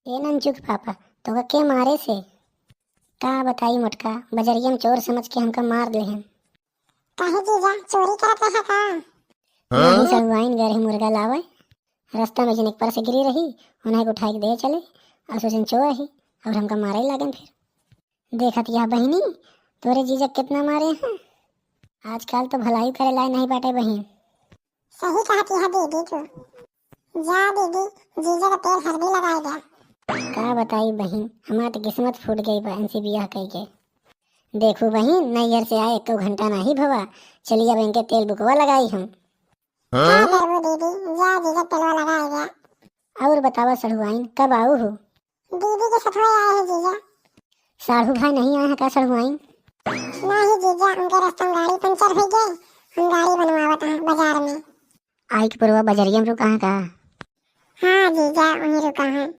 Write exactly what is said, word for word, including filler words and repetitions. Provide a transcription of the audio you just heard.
ए नंचुक पापा, तोका के मारे से? का बताई मोटका, बजरिया में चोर समझ के हमका मार लेहन। काहे जीजा, चोरी करत रहा का? नहीं, सड़ुआइन गए रही मुर्गा लावे, रास्ता में जिनक पर से गिरी रही, उन्हें उठाई के दे चले, और सोचन चोर रही, और हमका मारे लागन फिर। देखत यह बहिनी, तोरे जीजा कितना मारे हैं। आजकल तो भलाई करे लाए नहीं बाटे बहिन। सही कहत यह दीदी तू। जा दीदी, जीजा का तेल हरदी लगाए जा। का बताई बहिन, हमार तो किस्मत फूट गई बा इनसे बियाह कई के। देखू बहिन, नैहर से आए एको घंटा नाही भवा, चली अब इनके तेल बुकवा लगाई हम। का करबू दीदी, जा जीजा तेलवा लगाए जा। और बतावा सड़ुआइन, कब आऊ हो? दीदी के सथवा आए हैं जीजा। साढ़ू भाई नहीं आए हैं का सड़ुआइन? नहीं जीजा, उनके रास्ता में गाड़ी पंचर हो गई, हम गाड़ी बनवावत हैं बाजार में। आई के पुरवा बजरिया में रुका है का? हाँ जीजा, वहीं रुका है।